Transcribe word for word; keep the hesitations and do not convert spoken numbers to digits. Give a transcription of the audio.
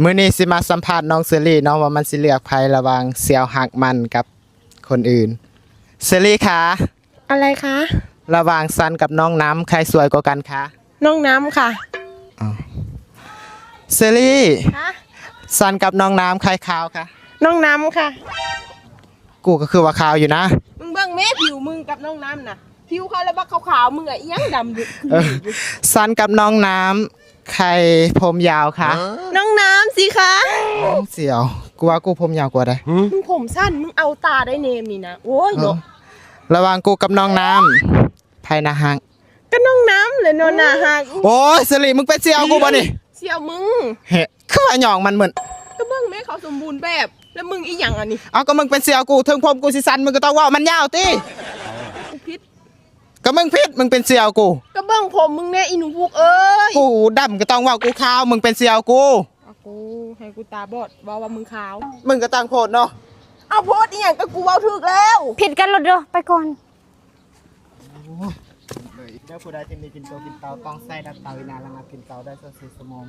มื้อนี้สิมาสัมภาษณ์น้องเชอรี่เนาะ ว่ามันสิเลือกไผระหว่างเสี่ยวฮักมันกับคนอื่น เชอรี่คะ อะไรคะ ระหว่างซันกับน้องน้ำใครสวยกว่ากันคะ น้องน้ำค่ะ เชอรี่ ฮะ ซันกับน้องน้ำใครขาวคะ น้องน้ำค่ะ กูก็คือว่าขาวอยู่นะ มึงเบิ่งแม่ผิวมึงกับน้องน้ำนะ ผิวเขาแล้วบักขาวๆมึงอะเอี้ยงดำอยู่ เออ ซันกับน้องน้ำใครผมยาวคะ น้องน้ำสิคะ เสี่ยว กูว่ากูผมยาวกว่าได้ มึงผมสั้นมึงเอาตาได้เนมนี่นะ โอ้ยเนาะ ระหว่างกูกับน้องน้ำไผน่าฮัก ก็น้องน้ำเลยเนาะน่าฮัก โอ้ยเชอรี่ มึงเป็นเสี่ยวกูบ่นี่ เสี่ยวมึง เฮ้ย คือว่าหยองมันเหมือน ก็เบิ่งแม่เขาสมบูรณ์แบบ แล้วมึงอีหยังอันนี้ เอาก็มึงเป็นเสี่ยวกู ถึงผมกูสิสั้น มึงก็ต้องว่ามันยาวติ กูผิด ก็มึงผิด มึงเป็นเสี่ยวกู ก็เบิ่งผมมึงแน่อีหนูพุกเอ้ย กูดำก็ต้องว่ากูขาว มึงเป็นเสี่ยวกู เอากูให้กูตาบอดว่าว่ามึงขาว มึงก็ตั้งโพดเนาะ เอาโพดอีหยังก็กูเว้าถูกแล้ว ผิดกันหลดเด้อไปก่อน เด้อผู้ใดที่มีปิ่นโตปิ่นเตาต้องใส่ดับเตาอีนานระงับปิ่นเตาได้สักสี่ชั่วโมง